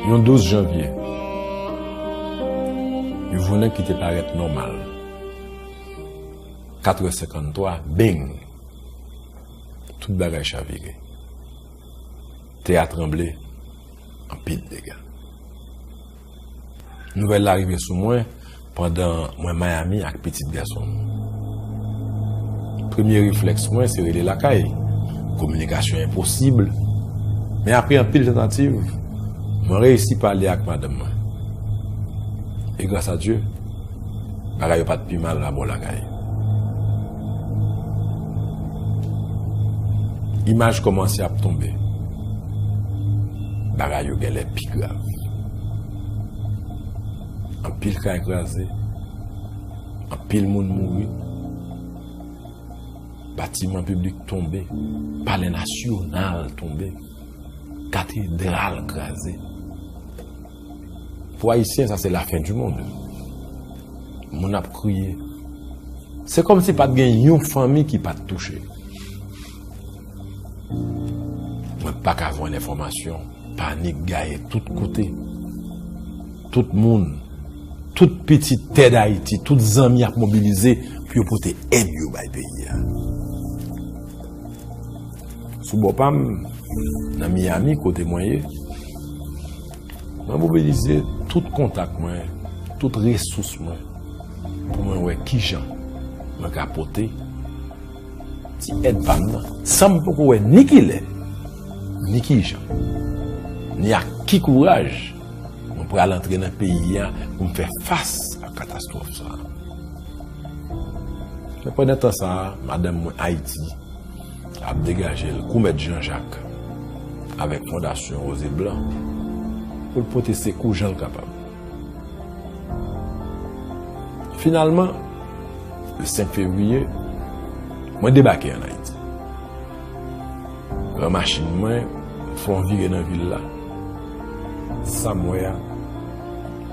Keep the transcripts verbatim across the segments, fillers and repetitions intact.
Yon douz janvye, yon jounen ki te parèt nòmal. Katrè senkanntwa, beng! Tout bagay chavire. Tè a tranble, anpil dega. Nouvèl la rive sou mwen pandan mwen Miami ak pitit gason m. Premye reflèks mwen se rele lakay. Kominikasyon enposib. Men apre anpil tantativ, mwen reyisi pale ak madanm mwen. E gras a Dye, bagay yo pa t pi mal abò lakay. Imaj kòmanse ap tonbe. Bagay yo genlè pi grav. Anpil kay kraze, anpil moun mouri, batiman piblik tonbe, Palè Nasyonal tonbe, katedral kraze. Pou Ayisyen, sa se lafen di mond. Moun ap kriye. Se kòmsi pa t gen yon fanmi ki pa t touche. Mwen pa ka jwenn enfòmasyon. Panik gaye tout kote. Tout moun, tout pitit tè Dayiti, tout zanmi ap mobilize pou yo pote èd yo bay peyi a. Sou bò pa m, nan Miami, kote mwen ye, mwen mobilize tout kontak mwen, tout resous mwen, pou mwen wè kijan mwen ka pote ti èd pa m nan, san m poko wè ni kilè, ni kijan, ni ak ki kouraj mwen pral antre nan peyi a pou m fè fas ak katastwòf sa a. Men pandan tan sa a, madanm mwen Ayiti ap degaje l kou Mèt Jan Jak avèk Fondasyon Woze Blan pou l pote sekou jan l kapab. Finalman, le senk fevriye, mwen debake ann Ayiti. Pran machin mwen, m fè yon vire nan vil la. Sa m wè a,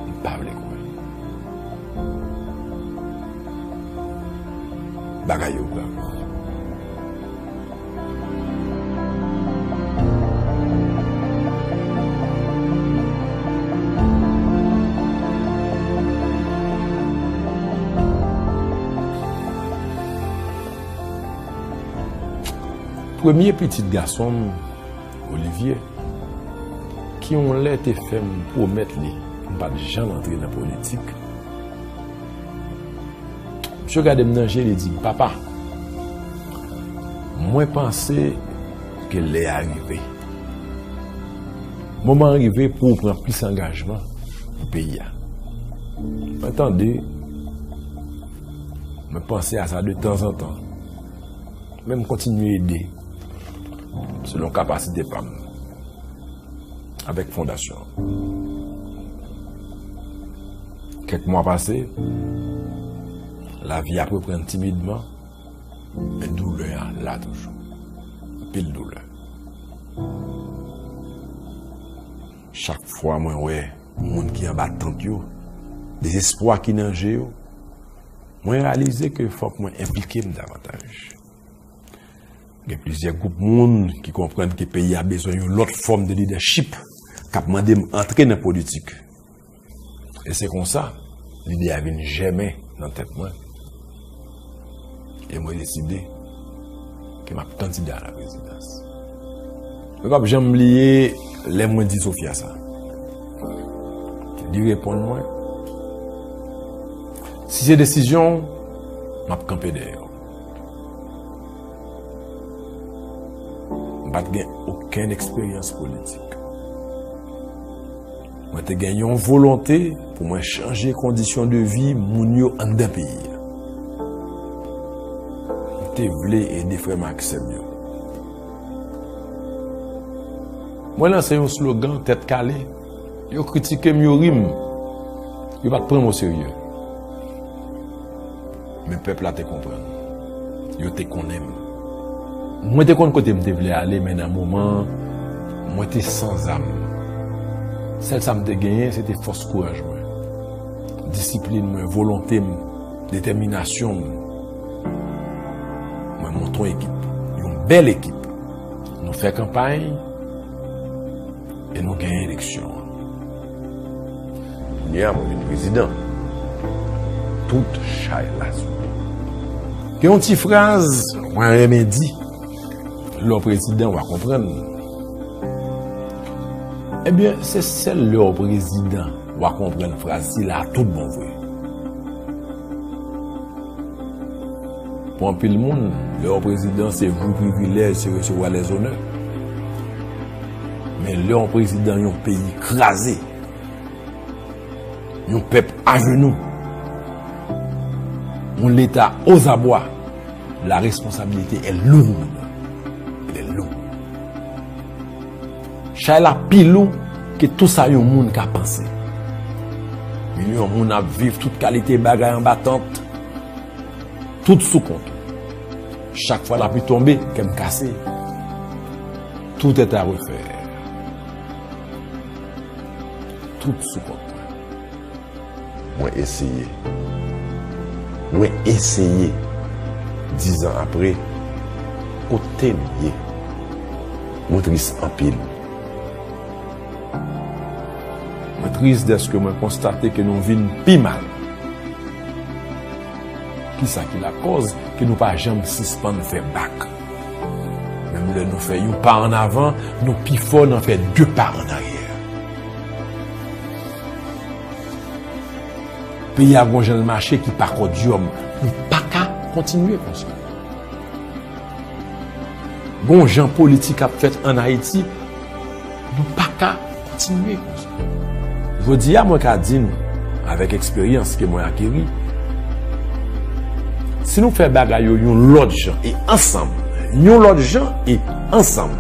m pa vle kwè. Bagay yo grav. Premye pitit gason m, Olivier, ki yon lè te fè m pwomèt li m p ap janm antre nan politik, misye gade m nan je, li di m, "Papa, mwen panse ke lè a rive. Moman an rive pou w pran plis angajman pou peyi a." Mwen tande, mwen panse a sa de tanzantan. Men m kontinye ede selon kapasite pa m avèk fondasyon an. Kèk mwa pase, lavi ap reprann timidman, men doulè a la toujou. Anpil doulè. Chak fwa mwen wè moun ki anba tant yo, dezespwa ki nan je yo, mwen reyalize ke fòk mwen enplike m davantaj. Gen plizyè gwoup moun ki konprann ke peyi a bezwen yon lòt fòm de lidèchip k ap mande m antre nan politik. E se konsa, lide a vin jèmen nan tèt mwen. E mwen deside ke m ap kandida a la prezidans. Mwen p ap janm bliye lè mwen di Sofia sa. Li reponn mwen, "Si se desizyon w, m ap kanpe dèyè w." M pa t gen okenn eksperyans politik. Mwen te gen yon volonte pou mwen chanje kondisyon de vi moun yo anndan peyi a. M te vle ede frè m ak sè m yo. Mwen lanse yon slogan tèt kale, yo kritike m, yo ri m, yo pa t pran m oserye. Men pèp la te konprann. Yo te konnen m. Mwen te konn kote m te vle ale, men nan moman an, mwen te san zam. Sèl sa m te genyen, se te fòs kouraj mwen, disiplin mwen, volonte m, detèminasyon m. Mwen monte yon ekip, yon bèl ekip. Nou fè kanpay e nou genyen eleksyon an. Yè a mwen vin prezidan. Tout chay la sou mwen. Gen yon ti fraz mwen renmen di, lè w prezidan w a konprann. Ebyen, se sèl lè w prezidan w a konprann fraz sila a tout bon vre. Pou anpil moun, lè yon prezidan se vre privilèj, se resevwa lèzonè. Men lè yon prezidan yon peyi kraze, yon pèp ajenou, yon leta ozabwa, la responsabilité est lourde. Elle est lourde. Chay la pi lou ke tou sa yon moun ka panse. Milyon moun ap viv tout kalite bagay anba tant. Tout sou kont ou. Chak fwa lapli tonbe, kè m kase. Tout est à refaire. Tout sou kont mwen. Mwen eseye. Mwen eseye. Dizan apre, kote m ye? Mwen tris anpil. Mwen tris dèske mwen konstate ke nou vin pi mal. Kisa ki lakòz ke nou pa janm sispann fè bak? Menm lè nou fè yon pa ann avan, nou pi fò nan fè de pa ann aryè. Peyi a gon jan l mache ki pa kòdyòm. Nou pa ka kontinye konsa. Gon jan politik ap fèt ann Ayiti, nou pa ka kontinye konsa. Jodi a, mwen ka di nou, avèk eksperyans ke mwen akeri, si nou fè bagay yo yon lòt jan e ansanm, yon lòt jan e ansanm,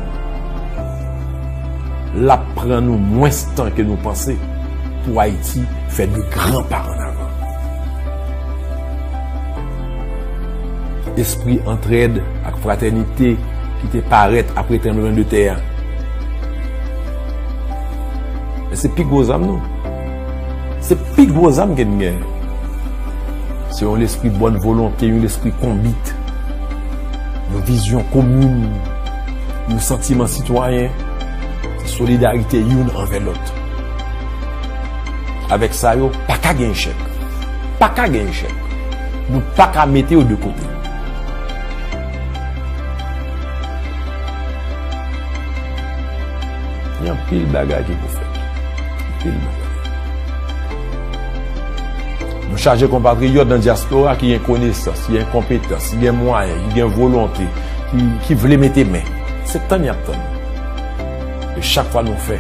l ap pran nou mwens tan ke nou panse pou Ayiti fè de gran pa ann avan. Espri antrèd ak fratènite ki te parèt apre tranblemann de tè a. Men se pi gwo zam nou. Se pi gwo zam ke n gen. Se yon lespri bòn volonte, yon lespri konbit, yon vizyon komin, yon santiman sitwayen, se solidarite youn anvè lòt. Avèk sa yo, pa ka gen echèk. Pa ka gen echèk. Nou pa ka mete yo de kote. Gen anpil bagay ki pou fèt. Anpil bagay. Nou chaje konpatriyòt nan dyaspora ki gen konesans, ki gen konpetans, ki gen mwayen, ki gen volonte, ki, ki vle mete men. Se tann y ap tann. E chak fwa nou fè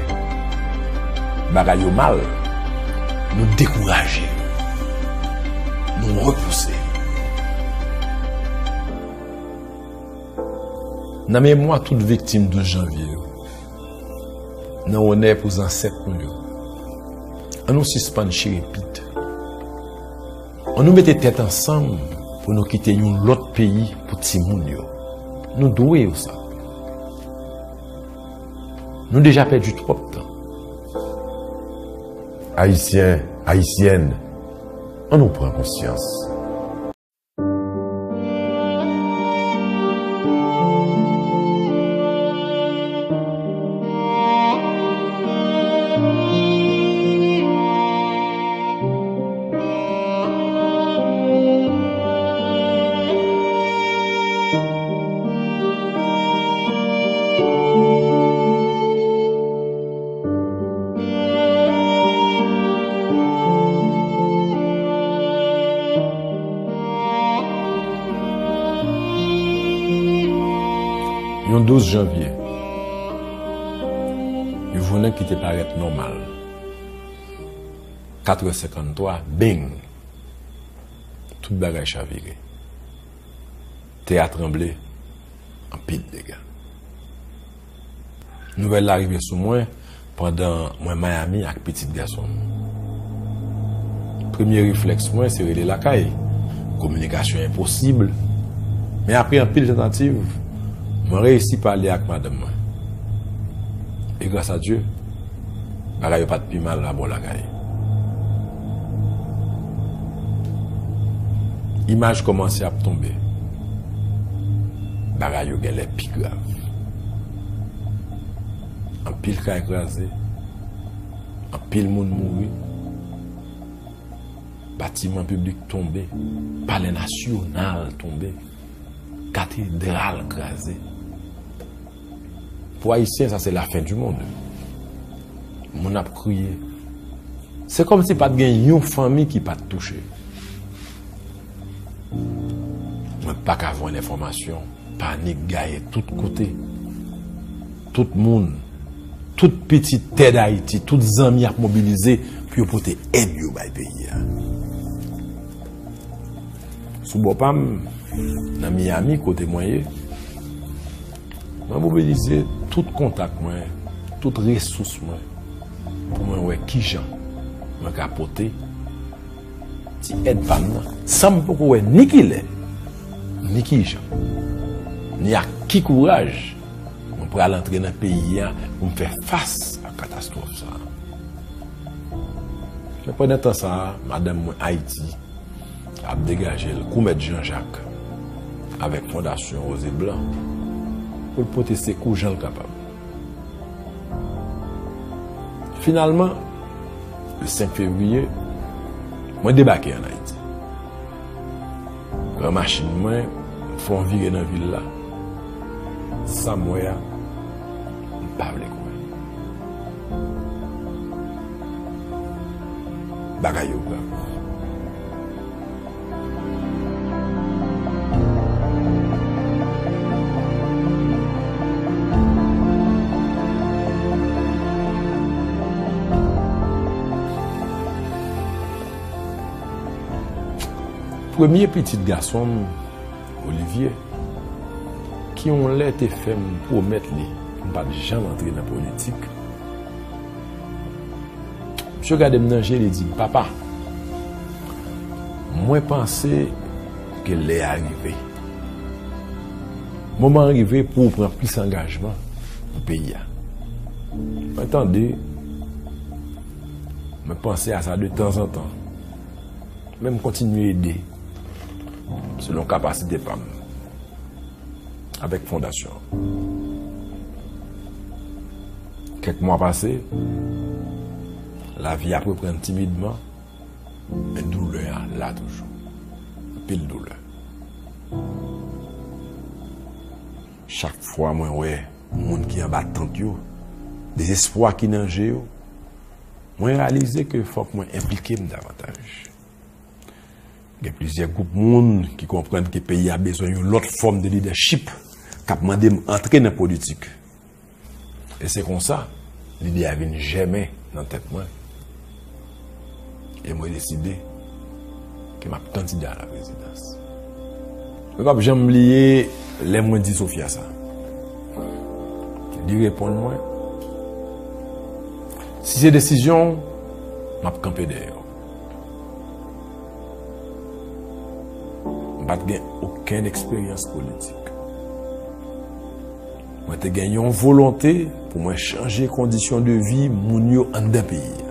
bagay yo mal, nou dekouraje, nou repouse. Nan memwa tout viktim douz janvye yo, nan onè pou zansèt nou yo, ann nou sispann chire pit. Ann nou mete tèt ansanm pou nou kite yon lòt peyi pou timoun yo. Nou dwe yo sa. Nou deja pèdi twòp tan. Ayisyen, Ayisyèn, ann nou pran konsyans. Yon douz janvye, yon jounen ki te parèt nòmal. Katrè senkanntwa, beng! Tout bagay chavire. Tè a tranble, anpil dega. Nouvèl la rive sou mwen pandan mwen Miami ak pitit gason m. Premye reflèks mwen se rele lakay. Kominikasyon enposib. Men apre anpil tantativ, mwen reyisi pale ak madanm mwen. E gras a Dye, bagay yo pa t pi mal labò lakay. Imaj kòmanse ap tonbe. Bagay yo genlè pi grav. Anpil kay kraze, anpil moun mouri. Batiman piblik tonbe, Palè Nasyonal tonbe, Katedral kraze. Pou Ayisyen, sa se lafen di mond. Moun ap kriye. Se kòmsi pa t gen yon fanmi ki pa t touche. Mwen pa ka jwenn enfòmasyon. Panik gaye tout kote. Tout moun, tout pitit tè Dayiti, tout zanmi ap mobilize pou yo pote èd yo bay peyi a. Sou bò pa m, nan Miami, kote mwen ye, mwen mobilize tout kontak mwen, tout resous mwen, pou mwen wè kijan mwen ka pote ti èd pa m nan, san m poko wè ni kilè, ni kijan, ni ak ki kouraj mwen pral antre nan peyi a pou m fè fas ak katastwòf sa a. Men pandan tan sa a, madanm mwen Ayiti ap degaje l kou Mèt Jan Jak avèk Fondasyon Woze Blan pou l pote sekou jan l kapab. Finalman, le senk fevriye, mwen debake ann Ayiti. Pran machin mwen, m fè yon vire nan vil la. Sa m wè a, m pa vle kwè. Bagay yo grav. Premye pitit gason m, Olivier, ki yon lè te fè m pwomèt li pou m pa t janm antre nan politik, misye gade m nan je, li di m, "Papa, mwen panse ke lè a rive. Moman an rive pou w pran plis angajman pou peyi a." Mwen tande, mwen panse a sa de tanzantan. Men m kontinye ede selon kapasite pa m avèk fondasyon an. Kèk mwa pase, lavi ap reprann timidman, men doulè a la toujou. Anpil doulè. Chak fwa mwen wè moun ki anba tant yo, dezespwa ki nan je yo, mwen reyalize ke fòk mwen enplike m davantaj. Gen plizyè gwoup moun ki konprann ke peyi a bezwen yon lòt fòm de lidèchip k ap mande m antre nan politik. E se konsa, lide a vin jèmen nan tèt mwen. E mwen deside ke m ap kandida a la prezidans. Mwen p ap janm bliye lè mwen di Sofia sa. Li reponn mwen, "Si se desizyon w, m ap kanpe dèyè w." M pa t gen okenn eksperyans politik. Mwen te gen yon volonte pou mwen chanje kondisyon de vi moun yo anndan peyi a.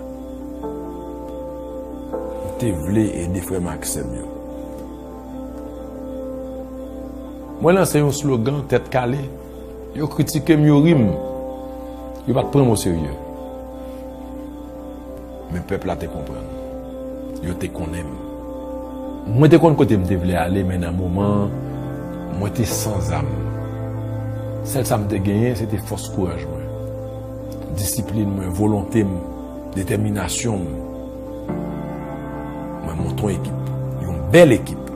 M te vle ede frè m ak sè m yo. Mwen lanse yon slogan tèt kale, yo kritike m, yo ri m, yo pa t pran m oserye. Men pèp la te konprann. Yo te konnen m. Mwen te konn kote m te vle ale, men nan moman an, mwen te san zam. Sèl sa m te genyen, se te fòs kouraj mwen, disiplin mwen, volonte m, detèminasyon m. Mwen monte yon ekip, yon bèl ekip.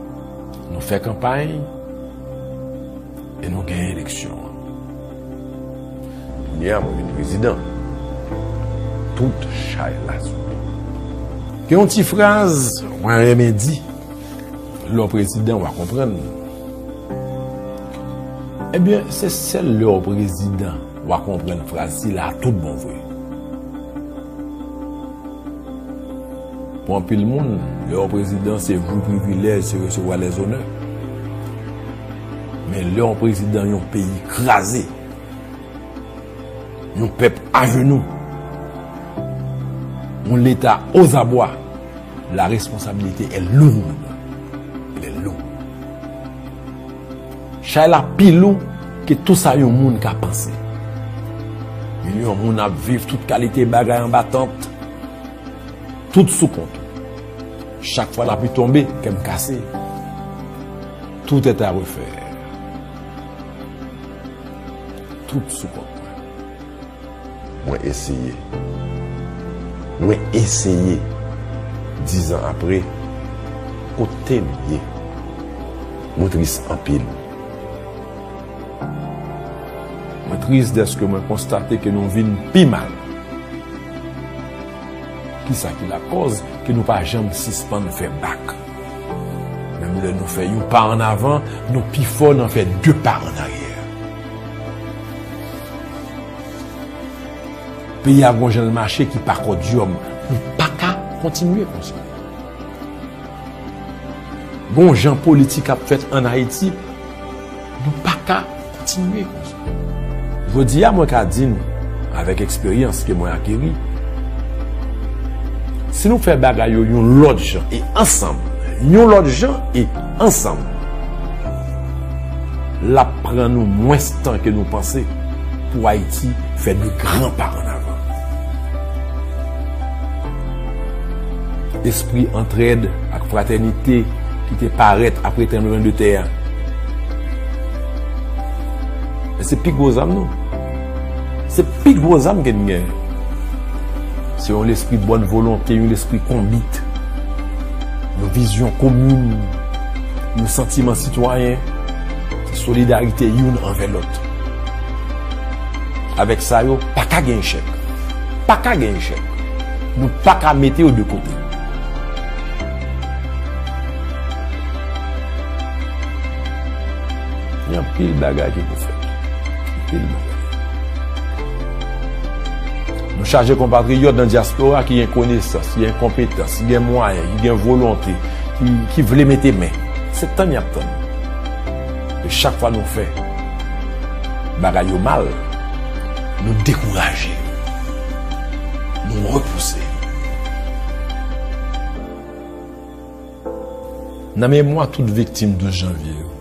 Nou fè kanpay, e nou genyen eleksyon an. Kounye a, mwen vin prezidan. Tout chay la sou mwen. Gen yon ti fraz mwen renmen di, "Lè w prezidan, w a konprann." Ebyen, se sèl lè w prezidan w a konprann fraz sila a tout bon vre. Pou anpil moun, lè yon prezidan se jou privilèj, se resevwa lèzonè. Men lè yon prezidan yon peyi kraze, yon pèp ajenou, yon leta ozabwa, la responsabilité est lourde. Elle est lourde. Chay la pi lou ke tou sa yon moun ka panse. Milyon moun ap viv tout kalite bagay anba tant, tout sou kont ou. Chak fwa lapli tonbe, kè m kase. Tout est à refaire. Tout sou kont mwen. Mwen eseye. Mwen eseye. Dizan apre, kote m ye? Mwen tris anpil. Mwen tris dèske mwen konstate ke nou vin pi mal. Kisa ki lakòz ke nou pa janm sispann fè bak? Menm lè nou fè yon pa ann avan, nou pi fò nan fè de pa ann aryè. Peyi a gon jan l mache ki pa kòdyòm. Nou pa ka kontinye konsa. Gon jan politik ap fèt ann Ayiti, nou pa ka kontinye konsa. Jodi a, mwen ka di n, avèk eksperyans ke mwen akeri, si nou fè bagay yo yon lòt jan e ansanm, yon lòt jan e ansanm, l ap pran nou mwens tan ke nou panse pou Ayiti fè de gran pa ann avan. Espri antrèd ak fratènite ki te parèt apre tranblemann de tè a. Men se pi gwo zam nou. Se pi gwo zam ke n gen. Se yon lespri bòn volonte, yon lespri konbit, yon vizyon komin, yon santiman sitwayen, se solidarite youn anvè lòt. Avèk sa yo, pa ka gen echèk. Pa ka gen echèk. Nou pa ka mete yo de kote. Gen anpil bagay ki pou fèt. Anpil bagay. Nou chaje konpatriyòt nan dyaspora ki gen konesans, ki gen konpetans, ki gen mwayen, ki gen volonte, ki, ki vle mete men. Se tann y ap tann. E chak fwa nou fè bagay yo mal, nou dekouraje, nou repouse. Nan memwa tout viktim douz janvye yo,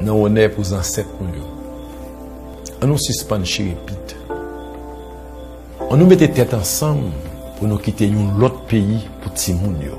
nan onè pou zansèt nou yo, ann nou sispann chire pit. Ann nou mete tèt ansanm pou nou kite yon lòt peyi pou timoun yo.